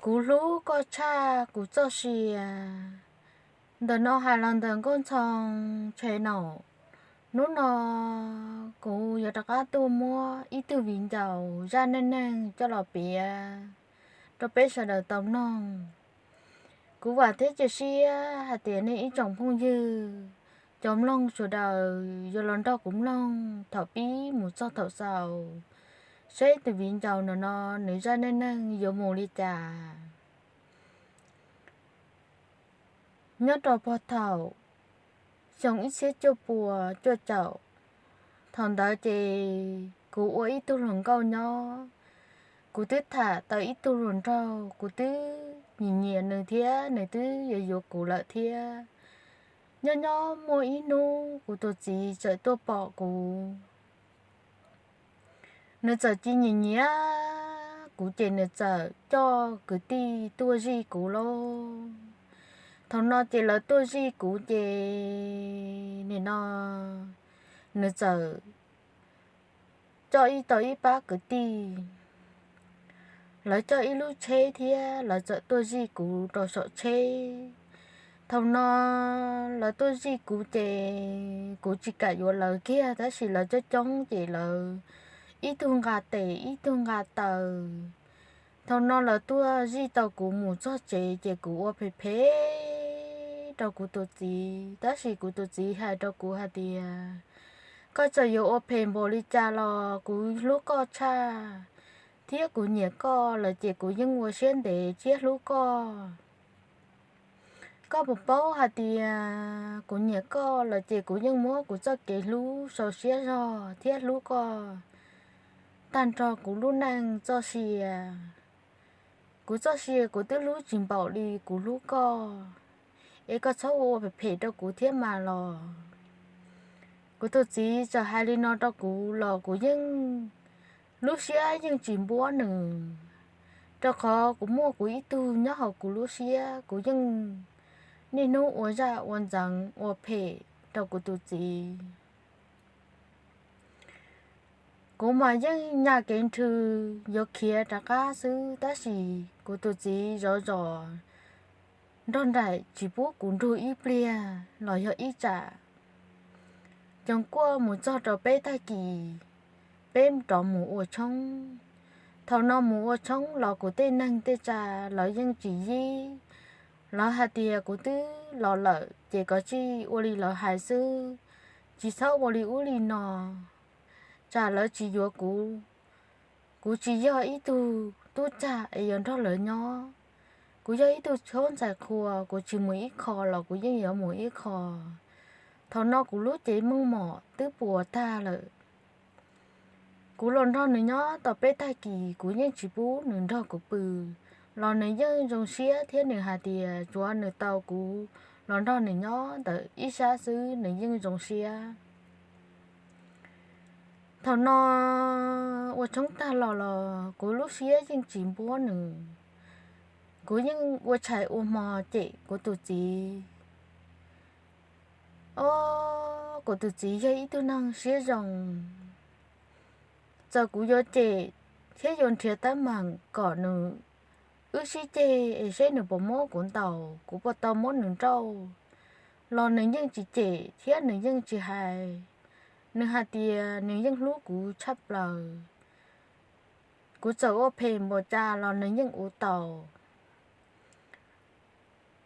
Kuv hlub koj tshaj kuv txoj sia. Ntawm no hais los ntawm Nkauj Ntxhoo channel. Hnub no kuv yuav rov qab tuaj muab ib tug viv ncaus zaj neej neeg coj los piav rau peb sawv daws tau mloog. Kuv vam thiab cia siab hais tias nej ib tsoom phooj ywg, cov mloog sawv daws yuav los nrog kuv mloog thaum pib mus txog thaum xaus, seb tus viv ncaus no no nws zaj neej neeg yuav mus li cas. Nyob rau puag thaum xyoo ib txhiab cuaj pua cuaj caum, thaum ntawd ces kuv ua ib tug hluas nkauj nyob, kuv twb tham tau ib tug hluas nraug, kuv twb nyiam nyiam nws thiab nws twb yuav yuav kuv lawm thiab. Nyob nyob muaj ib hnub kuv tus txiv txawm tuaj pom kuv. Nws txawm cia nyiam nyiam kuv ces nws txawm coj kwv tij tuaj zij kuv lauj. Thaum no ces lawv tuaj zij kuv ces nim no nws txawm coj ib tau ib pab kwv tij, lawv coj ib lub tsheb thiab lawv txawm tuaj zij kuv rau saum tsheb. Thaum no lawv tuaj zij kuv ces kuv tsis kam yuav lawv kiag, tab sis lawv coob coob ces lawv ib tug nqa tes ib tug nqa taw. Thaum no lawv tuaj zij tau kuv mus txog tsev ces kuv ua phem phem rau kuv tus txiv, tab sis kuv tus txiv hais rau kuv hais tias, koj txawm yuav ua phem npaum li cas los kuv hlub koj tshaj, thiab kuv nyiam koj lawm ces kuv yeej ua siab ntev thiab hlub koj. Koj puas paub hais tias kuv nyiam koj lawm ces kuv yeej muab kuv txoj kev hlub sau siab zog thiab hlub koj tag nrho kuv lub neej txoj sia. Kuv txoj sia kuv twb hlub tsis npaum li kuv hlub koj, es koj txhob ua phem phem rau kuv thiab mas los. Kuv tus txiv txawm hais li no rau kuv los kuv yeej, lub siab yeej tsis npuab nws, rau qhov kuv muaj kuv ib tug nyob hauv kuv lub siab, kuv yeej niaj hnub ua zaj ua ntxeev ua phem rau kuv tus txiv. Kuv mas yeej nyas kev nrhw yuav khiav rov qab xwb, tab sis kuv tus txiv zov zos nrog nraim tsis pub kuv nrug ib pliag los yog ib tsam. Coos kuaj mus txog rau peb tag kis, peb rov mus ua tshoob. Thaum no mus ua tshoob los kuv tej neeg tej tsav lawv yeej tsis yib, lawv hais tias kuv twb los lawm ces kov tsij ua li lawv hais xwb, tsis txhob ua li ub li no, tsam lawv tsis yuav kuv. Kuv tsis yog ib tug tub cag es yuav nrog lawv nyob. Kuv yog ib tug txhob ntxhais qhua, kuv tsis mus ib qho los kuv yeej yuav mus ib qho. Thaum no kuv lub cev meej mom twb puas tag lawm. Kuv los nrog nws nyob tau peb tag kis kuv yeej tsis pub nws nrog kuv pw, los nws yeej zoo siab thiab nws hais tias tsuav nws tau kuv los nrog nws nyob ntawm ib sab xwb nws yeej zoo siab. Thaum no ua tshoob tag los los kuv lub siab yeej tsis npuab nws, kuv yeej ua tshais ua hmo cem kuv tus txiv. Ob, kuv tus txiv yog ib tug neeg siab zoo, txawm kuv yuav cem thiab yuav nrhiav teeb meem kom nws, wb sib ceg es seb nws puas muab kuv ntaus, kuv puas tau muab nws nrauj, los nws yeej tsis cem thiab nws yeej tsis hais. Nws hais tias nws yeej hlub kuv tshaj plaws. Kuv txawm ua phem npaum cas los nws yeej ua tau.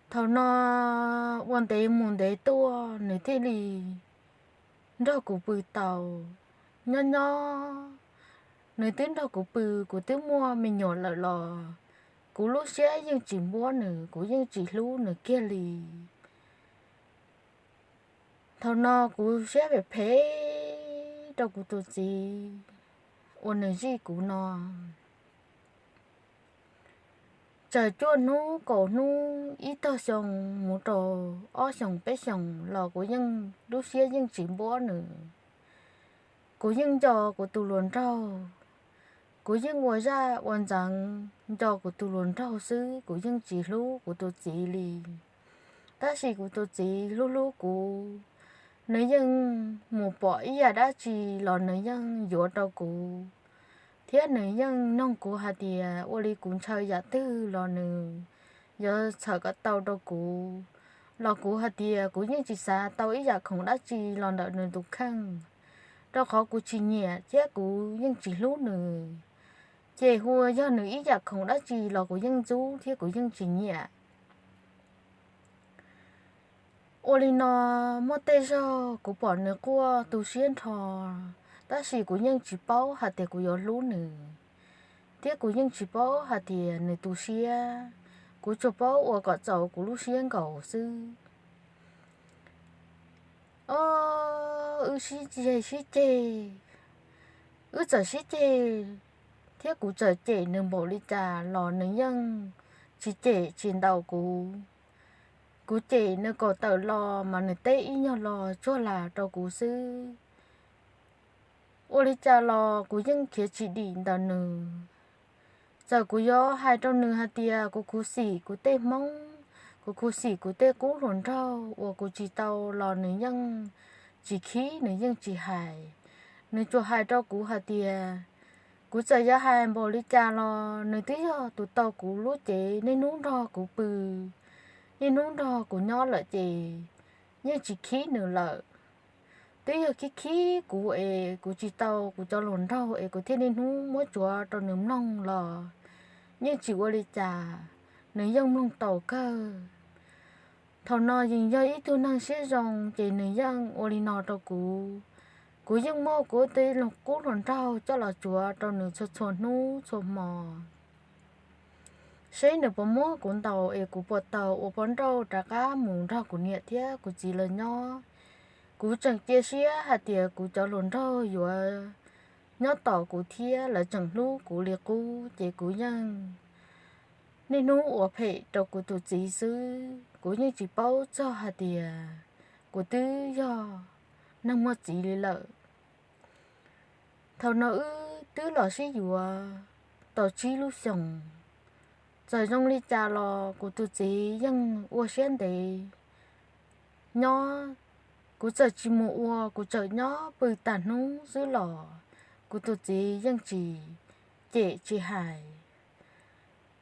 Thaum no ua ntev mus ntev tuaj nws thiaj li nrog kuv pw tau. Nyob nyob nws twb nrog kuv pw, kuv twb muaj me nyuam lawm los kuv lub siab yeej tsis npuab nws, kuv yeej tsis hlub nws kiag li. Thaum no kuv siab phem phem rau kuv tus txiv uas nws zij kuv no. Txawm cuaj hnub kaum hnub ib tog xyoo mus rau ob xyoos peb xyoos los kuv yeej lub siab yeej tsis npuab nws. Kuv yeej nco kuv tus hluas nraug, kuv yeej ua zaj ua ntxeev nco kuv tus hluas nraug xwb, kuv yeej tsis hlub kuv tus txiv li. Tab sis kuv tus txiv hlub hlub kuv, nws yeej mus pom ib yam dab tsi los nws yeej yuav rau kuv, Thiab nws yeej noog kuv hais tias ua li kuv ntshaw yam twg los nws yuav txhawm kom tau rau kuv, los kuv hais tias kuv yeej tsis xav tau ib yam khoom dab tsi los ntawm nws tus kheej, rau qhov kuv tsis nyiam thiab kuv yeej tsis hlub nws. Ces hu ua yog nws ib yam khoom dab tsi los kuv yeej ntxub thiab kuv yeej tsis nyiam. Ua li no, muaj tej zaug kuv pom nws quaj tu siab nrho, tab sis kuv yeej tsis paub hais tias kuv yuav hlub nws, thiab kuv yeej tsis paub hais tias nws tu siab. Kuv tsuas paub ua kom txaus kuv lub siab nkaus xwb. Ob, wb sib ceg sib ceg, wb txawm sib ceg thiab kuv txawm cem nws npaum li cas los nws yeej tsis cem tsis ntaus kuv. Kuv cem nws kom tawm los mas nws teb ib nyuag lo tsuag las rau kuv xwb. Ua li cas los kuv yeej khiav tsis dim ntawm nws. Txawm kuv yuav hais rau nws hais tias kuv khuv xim kuv tej hmoob, kuv khuv xim kuv tej qub hluas nraug uas kuv tsis tau los nws yeej tsis khib, nws yeej tsis hais. Nws tsuas hais rau kuv hais tias, kuv txawm yuav hais npaum li cas los nws twb yog tus tau kuv lub cev niaj hnub nrog kuv pw, niaj hnub nrog kuv nyob lawm ces yeej tsis khib nws lawm. Twb yog khib khib kuv es kuv tsis tau kuv cov hluas nraug es kuv thiaj niaj hnub muab tsuav rau nws mloog los yeej tsis ua li cas, nws yeej mloog tau kawg. Thaum no yeej yog ib tug neeg siab zoo ces nws yeej ua li no rau kuv. Kuv yeej muab kuv tej qub hluas nraug coj los tsuav rau nws txhua txhua hnub txhua hmo, seb nws puas muab kuv ntaus es kuv puas tau ua poj nrauj rov qab mus nrog kuv niam thiab kuv txiv lawv nyob. Kuv tseem cia siab hais tias kuv cov hluas nraug yuav nyob tos kuv thiab lawv tseem hlub kuv li qub, ces kuv yeej niaj hnub ua phem rau kuv tus txiv xwb. Kuv yeej tsis paub txog hais tias kuv twb yog neeg muaj txiv li lawm. Thaum no wb twb los sib yuav tau tsib lub xyoos. Txawm zoo li cas los kuv tus txiv yeej ua siab ntev nyob. Kuv txawm tsis mus ua, kuv txawm nyob pw tag hnub xwb los kuv tus txiv yeej tsis cem tsis hais.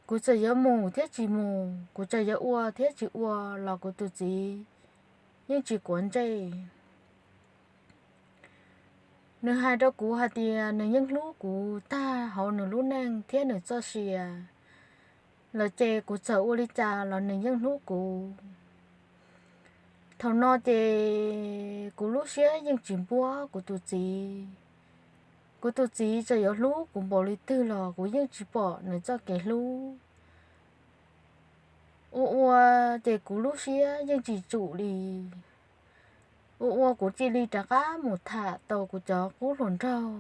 Kuv txawm yuav mus thiab tsis mus, kuv txawm yuav ua thiab tsis ua los kuv tus txiv yeej tsis quav ntsej. Nws hais rau kuv hais tias nws yeej hlub kuv tag hauv nws lub neej thiab nws txoj sia lawm, ces kuv txawm ua li cas los nws yeej hlub kuv. Thaum no ces kuv lub siab yeej tsis npuab kuv tus txiv. Kuv tus txiv txawm yuav hlub kuv npaum li twg los kuv yeej tsis pom nws txoj kev hlub. Ua ua ces kuv lub siab yeej tsis tsum li. Ua ua kuv cia li rov qab mus tham tau kuv cov qub hluas nraug.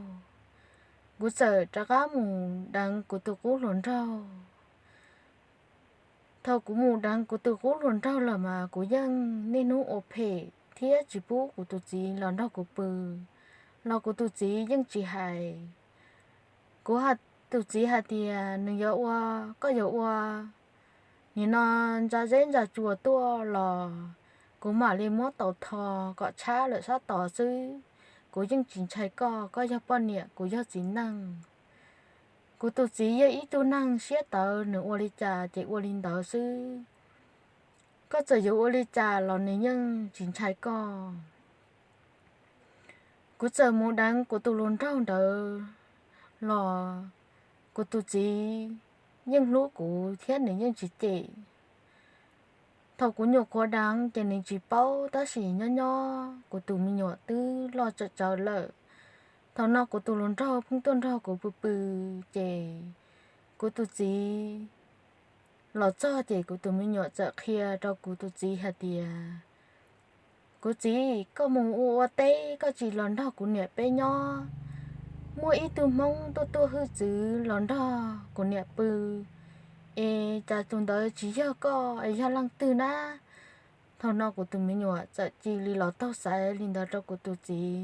Kuv txawm rov qab mus deev kuv tus qub hluas nraug. Thaum kuv mus deev kuv tus qub hluas nraug lawm mas kuv yeej niaj hnub ua phem thiab tsis pub kuv tus txiv los nrog kuv pw, los kuv tus txiv yeej tsis hais. Kuv hais tus txiv hais tias nws yuav ua, koj yuav ua, nim no ntsa zeb ntsa tsua tuaj los kuv mam li muab tau tho kom tshab lawm sab tod xwb. Kuv yeej tsis ntshai koj, koj yog poj niam, kuv yog txiv neej. Kuv tus txiv yog ib tug neeg siab tawv, nws ua li cas ces ua li ntawd xwb. Koj txawm yuav ua li cas los nws yeej tsis ntshai koj. Kuv txawm mus deev kuv tus hluas nraug ntawd los kuv tus txiv yeej hlub kuv thiab nws yeej tsis cem. Thaum kuv nyuam qhuav deev ces nws tsis paub, tab sis nyob nyob kuv tus me nyuam twb loj tsawv tsawv lawm. Thaum no kuv tus hluas nraug pheej tuaj nrog kuv pw pw, ces kuv tus txiv los txog ces kuv tus me nyuam txawm qhia rau kuv tus txiv hais tias, kuv txiv, koj mus ua ua teb, koj tsis los nrog kuv niam peb nyob. Muaj ib tug hmoob tuaj tuaj hwj txwv los nrog kuv niam pw, es cas tus ntawd tsis yog koj es yog leej twg na? Thaum no kuv tus me nyuam txawm cia li los taug xaiv li ntawd rau kuv tus txiv.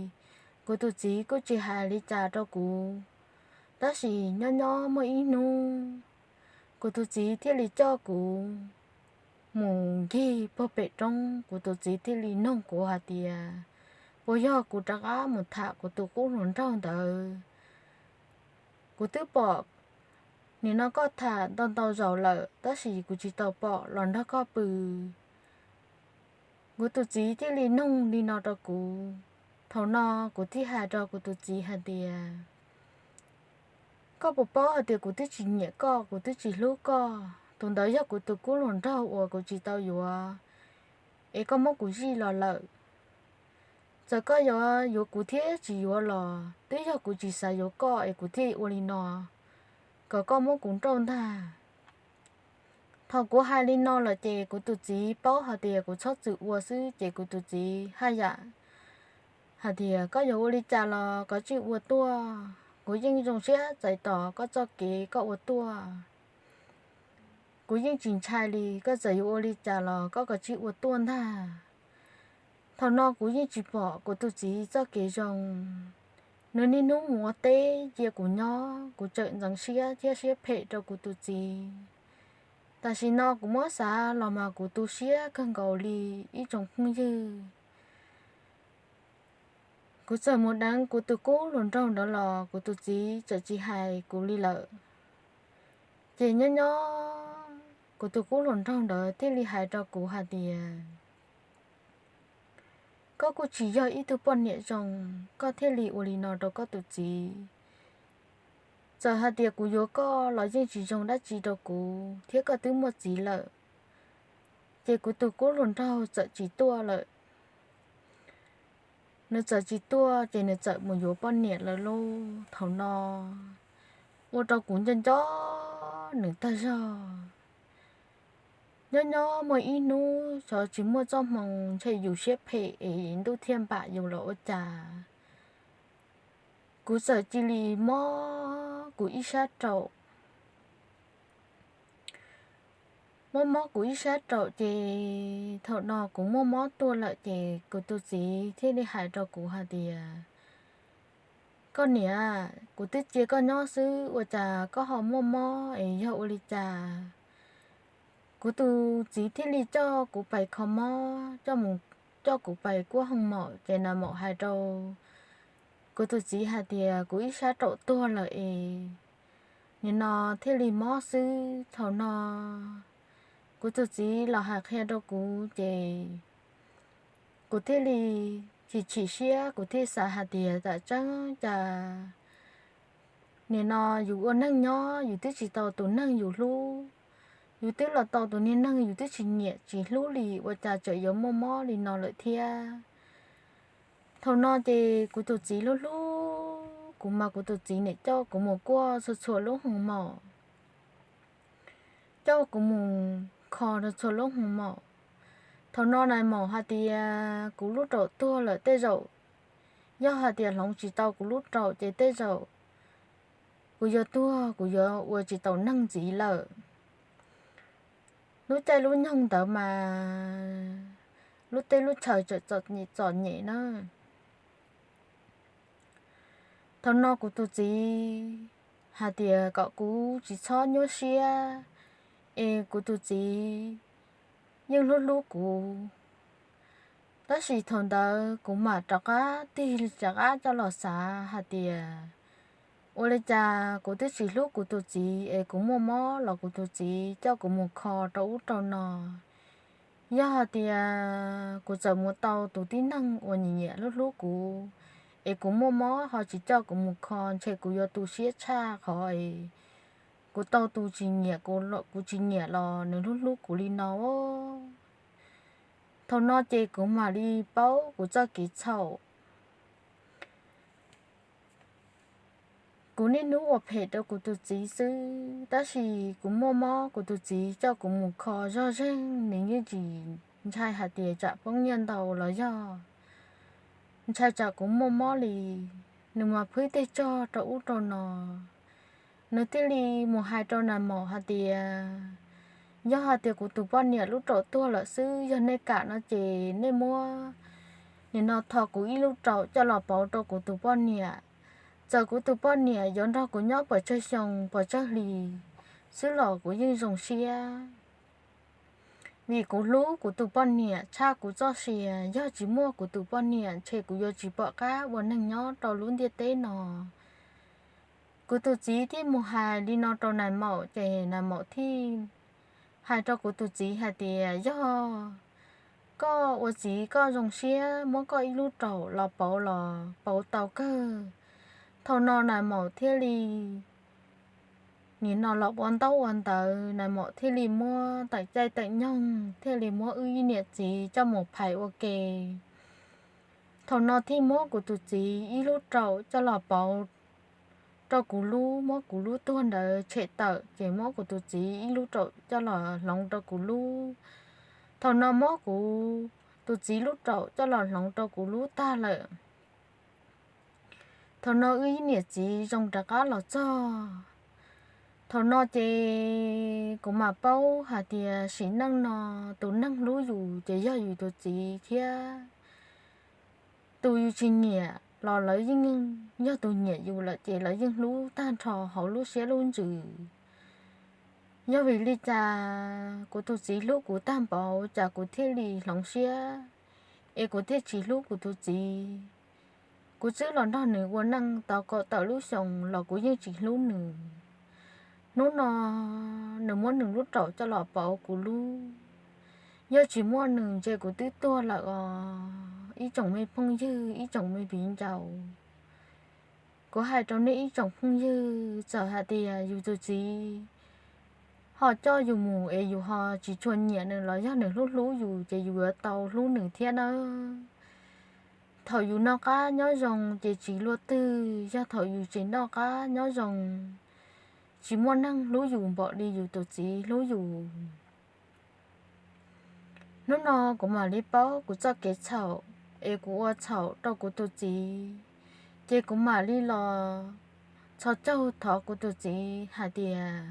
Kuv tus txiv kuj tsis hais li cas rau kuv, tab sis nyob nyob muaj ib hnub kuv tus txiv thiaj li coj kuv mus ncig puag pem roob. Kuv tus txiv thiaj li noog kuv hais tias, puas yog kuv rov qab mus tham kuv tus qub hluas nraug ntawd? kuv twb pom nim no koj tham ntau ntau zaus lawm tab sis kuv tsis tau pom los nrog koj pw. Kuv tus txiv thiaj li nug li no rau kuv. Thaum no kuv thiaj hais rau kuv tus txiv hais tias, koj puas paub hais tias kuv twb tsis nyiam koj, kuv twb tsis hlub koj, tus ntawd yog kuv tus kub hluas nraug uas kuv tsis tau yuav, es koj muab kuv zij los lawm. Txawm koj yuav yuav kuv thiab tsis yuav los twb yog kuv tsis xav yuav koj es kuv thiaj ua li no, kom koj muab kuv nrauj ntag. Thaum kuv hais li no lawm ces kuv tus txiv paub hais tias kuv txhob txwm ua xwb ces kuv tus txiv haj yam hais tias, koj yuav ua li cas los koj tsij ua tuaj, kuv yeej zoo siab txais tos koj txoj kev koj ua tuaj. Kuv yeej tsis ntshai li, koj txawm yuav ua li cas los koj koj tsij ua tuaj ntag. Thaum no kuv yeej tsis pom kuv tus txiv txoj kev zoo, nws niaj hnub mus ua teb cia kuv nyob, kuv tseem ntxeev siab thiab siab phem rau kuv tus txiv. Tam sim no kuv muab xav los mas kuv tu siab kawg nkaus li ib tsoom phooj ywg. Kuv txawm mus deev kuv tus kub hluas nraug ntawd los kuv tus txiv txawm tsis hais kuv li lawm. Ces nyob nyob kuv tus kub hluas nraug ntawd thiaj li hais rau kuv hais tias, koj kuj tsis yog ib tug poj niam zoo, koj thiaj li ua li no rau koj tus txiv. Txawm hais tias kuv yuav koj los yeej tsis zoo dab tsi rau kuv thiab, koj twb muaj txiv lawm. Ces kuv tus kub hluas nraug txawm tsis tuaj lawm. Nws txawm tsis tuaj ces nws txawm mus yuav poj niam lawm lauj. Thaum no ua rau kuv nco nco nws tag zog. Nyob nyob muaj ib hnub xyov tsis muaj txoj hmoo ntshe yus siab phem es ntuj thiaj npam yus los ua cas, kuv txawm cia li mob kuv ib sab raum. Mob mob kuv ib sab raum ces thaum no kuv muaj mob tuaj lawm ces kuv tus txiv thiaj li hais rau kuv hais tias, koj niam, kuv twb cia koj nyob xwb ua cas koj ho muaj mob es yog ua li cas? Kuv tus txiv thiaj li coj kuv pais kho mob, coj mus, coj kuv pais kuab hoo maum ces nais maum hais rau kuv tus txiv hais tias kuv ib sab raum tuag lawm es nim no thiaj li mob xwb. Thaum no kuv tus txiv los hais qhia rau kuv ces kuv thiaj li chim chim siab, kuv thiaj xav hais tias tam tseeb cas nim no yus ua neeg nyob yus twb tsis tau tus neeg yus hlub, yus twb los tau tus niag neeg yus twb tsis nyiam tsis hlub li ua cas tseem yuav muaj mob li no lawm thiab. Thaum no ces kuv tus txiv hlub hlub kuv mas kuv tus txiv niam coj kuv mus kuaj txhua txhua lub hoo maum, coj kuv mus kho rau txhua lub hoo maum. Thaum no nais maum hais tias kuv lub raum tuag lawm tej zaum, yog hais tias hloov tsis tau kuv lub raum ces tej zaum kuv yuav tuag, kuv yuav ua tsis taus neeg ntxiv lawm. Lub caij lub nyoog ntawd mas lub teb lub chaw txawm txom nyem txom nyem na. Thaum no kuv tus txiv hais tias kom kuv tsis txhob nyuaj siab, es kuv tus txiv yeej hlub hlub kuv. Tab sis thaum ntawd kuv mam rov qab tig rov qab coj los xav hais tias, ua li cas kuv twb tsis hlub kuv tus txiv es kuv muaj mob los kuv tus txiv coj kuv mus kho rau ub rau no. Yog hais tias kuv txawm mus tau tus tib neeg uas nyiam nyiam hlub hlub kuv, es kuv muaj mob ho tsis coj kuv mus kho, ntshe kuv yuav tu siab tshaj qhov es kuv tau tus tsis nyiam, kuv tsis nyiam los nws hlub hlub kuv li no. Thaum no ces kuv mam li paub kuv txoj kev txhaum. Kuv niaj hnub ua phem rau kuv tus txiv xwb, tab sis kuv muaj mob kuv tus txiv coj kuv mus kho zog zeeg, nws yeej tsis ntshai hais tias tsam poob nyiaj ntau los yog ntshai tsam kuv muaj mob li, nws mas phwb tej tsog rau ub rau no. Nws thiaj li mus hais rau nais maum hais tias, yog hais tias kuv tus poj niam lub raum tuag lawm xwb, yog nej kam no ces nej muab nim no tho kuv ib lub raum coj los pauv rau kuv tus poj niam. Txawm kuv tus poj niam yuav nrog kuv nyob pes tsawg xyoo pes tsawg hli xwb los kuv yeej zoo siab, vim kuv hlub kuv tus poj niam tshaj kuv txoj sia. Yog tsis muaj kuv tus poj niam ntshe kuv yuav tsis pom qab ua neeg nyob rau lub ntiaj teb no. Kuv tus txiv thiaj mus hais li no rau nais maum, ces nais maum thiaj hais rau kuv tus txiv hais tias, yog koj ua txiv koj zoo siab muab koj ib lub raum los pauv los pauv tau kawg. Thaum no nais maum thiaj li nim no los ua ntaub ua ntawv, nais maum thiaj li muab tawm caij tawm nyoog thiaj li muab wb ib niam txiv coj mus phais ua ke. Thaum no thiaj muab kuv tus txiv ib lub raum coj los pauv rau kuv lub, muab kuv lub tuag ntawd tshem tawm, ces muab kuv tus txiv ib lub raum coj los hloov rau kuv lub. Thaum no muab kuv tus txiv lub raum coj los hloov rau kuv lub tag lawm. Thaum no wb ib niam txiv zoo rov qab los txog. Thaum no ces kuv mam paub hais tias sim neej no tus neeg hlub yus ces yog yus tus txiv thiab. Tus yus tsis nyiam los lawv yeej, yog tus nyiam yus lawm ces lawv yeej hlub tag nrho hauv lub siab lub ntsws. Yog vim li cas kuv tus txiv hlub kuv tag npaum cas kuv thiaj li hloov siab, es kuv thiaj tsis hlub kuv tus txiv. Kuv twb los nrog nws ua neej tau kaum tawm lub xyoos los kuv yeej tsis hlub nws. Hnub no nws muab nws lub raum coj los pauv kuv lub. Yog tsis muaj nws ntshe kuv twb tuag lawm os ib tsoom me phooj ywg, ib tsoom me viv ncaus. Kuv hais rau nej ib tsoom phooj ywg, txawm hais tias yus tus txiv ho coj yus mus es yus ho tsis tshua nyiam nws los yog nws hlub hlub yus ces yus yuav tau hlub nws thiab nawb. Thaum yus noj qab nyob zoo ces tsis luaj twg, yog thaum yus tsis noj qab nyob zoo, tsis muaj neeg hlub yus npaum li yus tus txiv hlub yus. Hnub no kuv mam li paub kuv txoj kev txhaum es kuv ua txhaum rau kuv tus txiv, ces kuv mam li los txhos caug thov kuv tus txiv hais tias,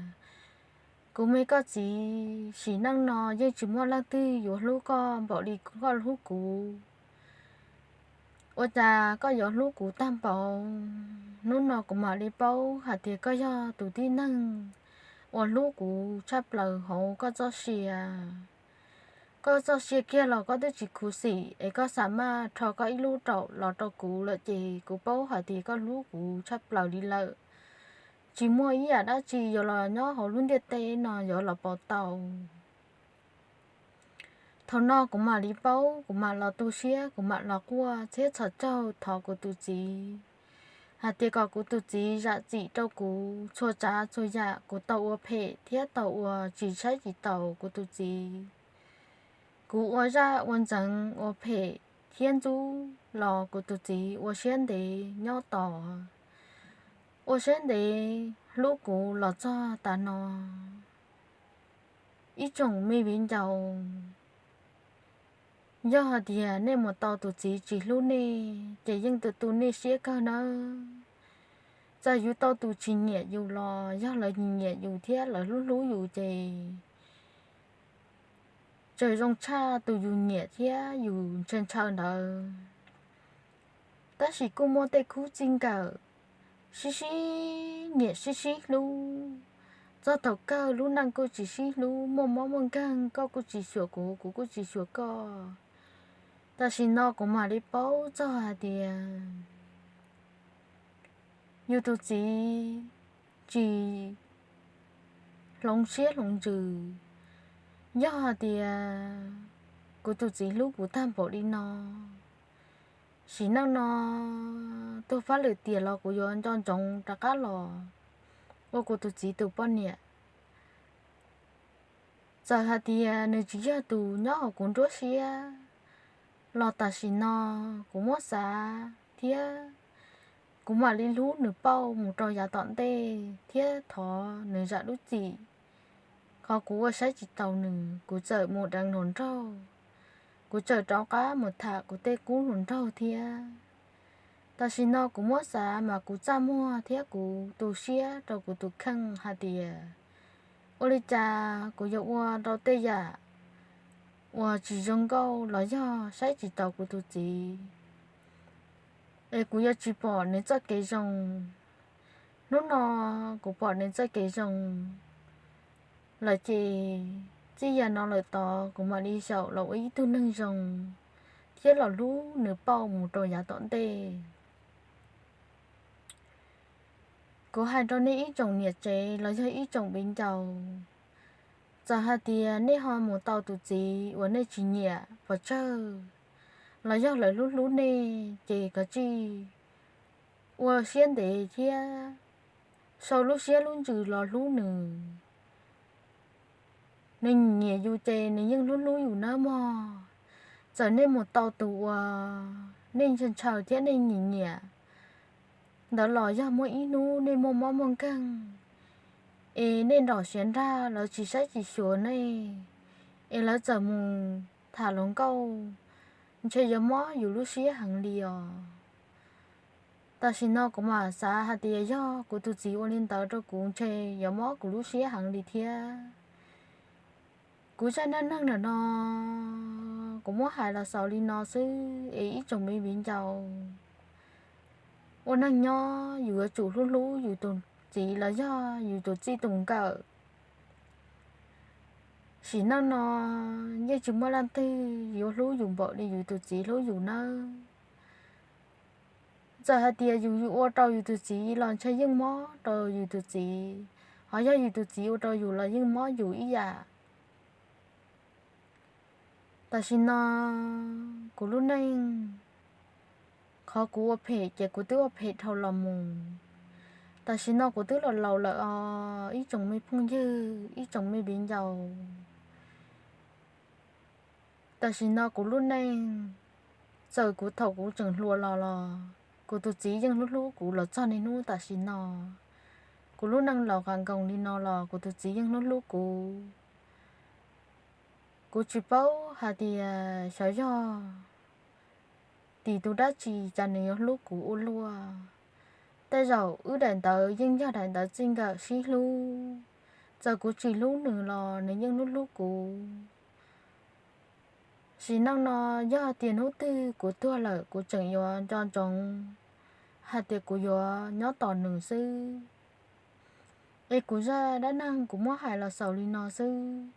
kuv me koj txiv, sim neej no yeej tsis muaj leej twg yuav hlub koj npaum li koj hlub kuv. Ua cas koj yuav hlub kuv tag npaum? Hnub no kuv mam li paub hais tias koj yog tus tib neeg uas hlub kuv tshaj plaws hauv koj txoj sia. Koj txoj sia kiag los koj twb tsis khuv xim es koj xa maj rho koj ib lub raum los rau kuv lawm ces kuv paub hais tias koj hlub kuv tshaj plaws li lawm. Tsis muaj ib yam dab tsi yuav los nyob hauv lub ntiaj teb no yuav los pauv tau. Thaum no kuv mam li paub, kuv mam los tu siab, kuv mam los quaj thiab txhos caug thov kuv tus txiv hais tias kom kuv tus txiv zam txim rau kuv txhua tsav txhua yam kuv tau ua phem thiab tau ua tsis saib tsis taus kuv tus txiv. Kuv ua zaj ua ntxeev ua phem thiab ntxub los kuv tus txiv ua siab ntev nyob tos, ua siab ntev hlub kuv los txog tas no. Ib tsoom me viv ncaus, yog hais tias nej mus tau tus txiv tsis hlub nej ces yeej tu tu nej siab kawg nawb. Txawm yus tau tus tsis nyiam yus los yog lawv nyiam yus thiab lawv hlub hlub yus ces tseem zoo tshaj tus yus nyiam thiab yus ntshaw ntshaw ntawd. Tab sis kuj muaj tej khub txij nkawm sib sib nyiam sib sib hlub, txog thaum kawg lub neej kuj tsis sib hlub, muaj mob muaj nkeeg, koj kuj tsis xyuas kuv, kuv kuj tsis xyuas koj. Tam sim no kuv mam li paub txog hais tias yus tus txiv tsis hloov siab hloov ntsws. Yog hais tias kuv tus txiv hlub kuv tag npaum li no, sim neej no tuag fab lwm tiam los kuv yuav nco ntsoov rov qab los ua kuv tus txiv tus poj niam. Txawm hais tias nws tsis yog tus nyob hauv kuv nruab siab los tam sim no kuv muab xav thiab kuv mam li hlub nws pauj mus rau yav tom ntej thiab thov nws zam lub txim. Qhov kuv ua saib tsis taus nws, kuv txawm mus deev hluas nraug, kuv txawm rov qab mus tham kuv tej qub hluas nraug thiab. Tam sim no kuv muab xav mas kuv txaj muag thiab kuv tu siab rau kuv tus kheej hais tias ua li cas kuv yuav ua rau tej yam uas tsis zoo nkauj los yog saib tsis taus kuv tus txiv, es kuv yuav tsis pom nws txoj kev zoo. Hnub no kuv pom nws txoj kev zoo lawm ces txij yam no lawm tod kuv mam li xyaum los ua ib tug neeg zoo thiab los hlub nws pauj mus rau yav tom ntej. Kuv hais rau nej ib tsoom niam tsev los yog ib tsoom viv ncaus, txawm hais tias nej ho mus tau tus txiv uas nej tsis nyiam pes tsawg los yog lawv hlub hlub nej ces kav tsij ua siab ntev thiab sau lub siab lub ntsws los hlub nws. Nws nyiam yus ces nws yeej hlub hlub yus nawb mog. Txawm nej mus tau tus uas nej ntshaw ntshaw thiab nej nyiam nyiam ntawd los yog muaj ib hnub nej muaj mob muaj nkeeg es nej nrom siav nrag lawv tsis saib tsis xyuas nej, es lawv txawm mus tham hluas nkauj, ntshe yuav mob yus lub siab heev li os. Tam sim no kuv mam xav hais tias yog kuv tus txiv ua li ntawd rau kuv ntshe yuav mob kuv lub siab heev li thiab. Kuv zaj neej neeg ntawm no kuv muab hais los xaus li no xwb es ib tsoom me viv ncaus, ua neej nyob yus yuav tsum hlub hlub yus tus txiv los yog yus tus txij tus nkawm. Sim neej no yeej tsis muaj leej twg yuav hlub yus npaum li yus tus txiv hlub yus nawb. Txawm hais tias yus ua rau yus tus txiv los ntshe yeej mob rau yus tus txiv, ho yog yus tus txiv ua rau yus los yeej mob yus ib yam. Tam sim no kuv lub neej, qhov kuv ua phem ces kuv twb ua phem dhau los mus. Tam sim no kuv twb los laus lawm os ib tsoom me phooj ywg ib tsoom me viv ncaus. Tam sim no kuv lub neej, txawm kuv thaum kuv tseem hluas los los kuv tus txiv yeej hlub hlub kuv los txog niaj hnub tam sim no. Kuv lub neej laus qas nkoos li no los kuv tus txiv yeej hlub hlub kuv. Kuv tsis paub hais tias xyov yog tim tus dab tsi cas nws yuav hlub kuv ua luaj. Tej zaum wb daim ntawv yeej yog daim ntawv txij nkawm sib hlub. Txawm kuv tsis hlub nws los nws yeej hlub hlub kuv. Sim neej no yog tias hnub twg kuv tuag lawm kuv tseem yuav nco ntsoov hais tias kuv yuav nyob tos nws xwb. Es kuv zaj dab neeg kuv muab hais los xaus li no xwb.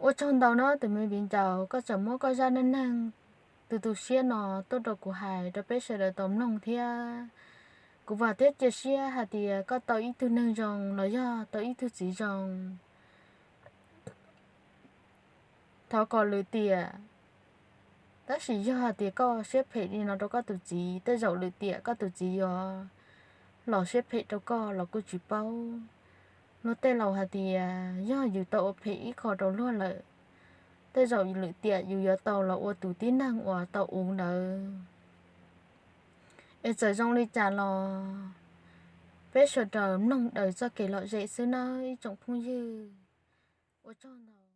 Ua tsaug ntau na tus me viv ncaus, koj tseem muab koj zaj neej neeg tu tu siab no tuaj rau kuv hais rau peb sawv daws tau mloog thiab. Kuv vam thiab cia siab hais tias koj tau ib tug neeg zoo los yog tau ib tug txiv zoo. Thov kom lwm tiam, tab sis yog hais tias koj siab phem li no rau koj tus txiv, tej zaum lwm tiam koj tus txiv yuav los siab phem rau koj los kuj tsis paub. Luag tej laus hais tias yog yus tau ua phem ib qho rau luag lawm, tej zaum lwm tiam yus yuav tau los ua tus tib neeg uas tau uv ntawd. Es txawm zoo li cas los peb sawv daws mloog daws txoj kev lom zem xwb nawb ib tsoom phooj ywg. Ua tsaug ntau.